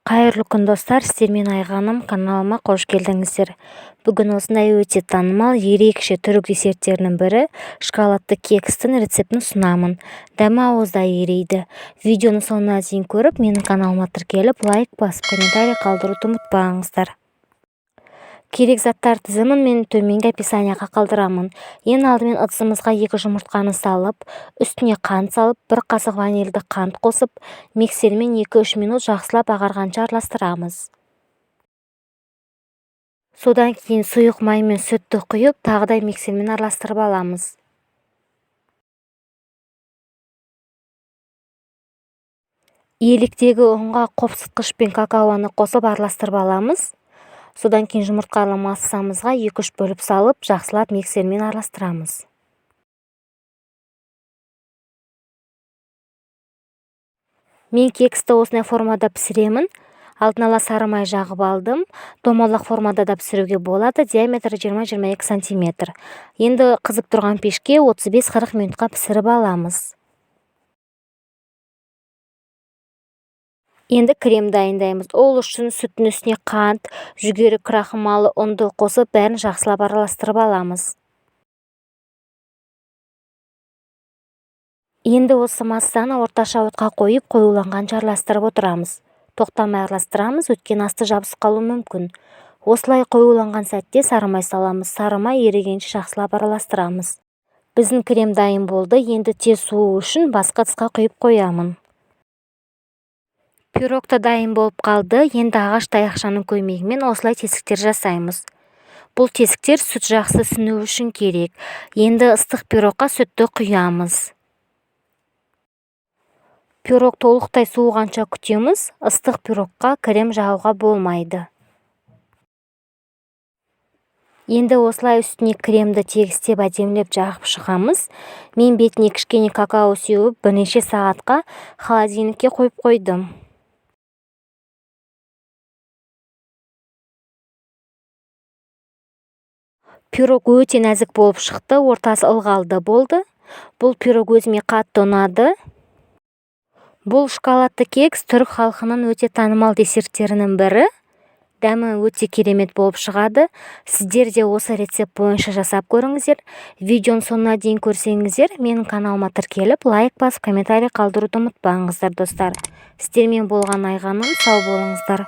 Қайырлы күн, достар! Сіздермен Айғаным, каналыма қош келдіңіздер. Бүгін осындай өте танымал, ерекше түрік десерттерінің бірі шоколадты кекстің рецептін ұсынамын. Дәмі ауызда ерейді. Видеоны соңына дейін көріп, менің каналыма тіркеліп, лайк басып, комментарий қалдыруды ұмытпаңыздар. Керек заттар тізімін мен төменгі описанияға қалдырамын. Ең алдымен ыдысымызға 2 жұмыртқаны салып, үстіне қант салып, 1 қасық ванильді қант қосып, миксермен 2-3 минут жақсылап ағарғанша араластырамыз. Содан кейін сұйық май мен сүтті құйып, тағы да миксермен араластырып аламыз. Електегі ұнға қопсытқыш пен какаоны қосып араластырып аламыз. Содан кейін жұмыртқалы массамызға 2-3 бөліп салып, жақсылап миксермен араластырамыз. Мен кексті осындай формада пісіремін. Алдын ала сары май жағып алдым. Домалақ формада да пісіруге болады. Диаметрі 20-22 сантиметр. Енді қызып тұрған пешке 35-40 минутқа пісіріп аламыз. Енді крем дайындаймыз. Ол үшін сүттің үстіне қант, жүгері крахмалы, ұнды қосып, бәрін жақсылап араластырып аламыз. Енді осы массаны орташа отқа қойып, қоюланғанша араластырып отырамыз. Тоқтамай араластырамыз, өйткені асты жабысып қалуы мүмкін. Осылай қоюланған сәтте сары май саламыз. Сары май ерігенше жақсылап араластырамыз. Біздің крем дайын болды. Енді тез суу үшін басқа ыдысқа құйып қоямын. Пирог та дайын болып қалды. Енді ағаш таяқшаның көмегімен осылай тесіктер жасаймыз. Бұл тесіктер сүт жақсы сіңу үшін керек. Енді ыстық пирогқа сүтті құямыз. Пирог толықтай суығанша күтеміз. Ыстық пирогқа крем жағуға болмайды. Енді осылай үстіне кремді тегістеп әдемілеп жағып шығамыз. Мен бетіне кішкене какао сеуіп, бірнеше сағатқа холодильникке қойып қойдым. Пирог өте нәзік болып шықты, ортасы ылғалды болды. Бұл пирог өзіме қатты ұнады. Бұл шоколадты кекс түрік халқының өте танымал десерттерінің бірі. Дәмі өте керемет болып шығады. Сіздер де осы рецепт бойынша жасап көріңіздер. Видеоның соңына дейін көрсеңіздер, менің каналыма тіркеліп, лайк басып, комментарий қалдыруды ұмытпаңыздар, достар. Сіздермен болған Айғаным, сау болыңыздар.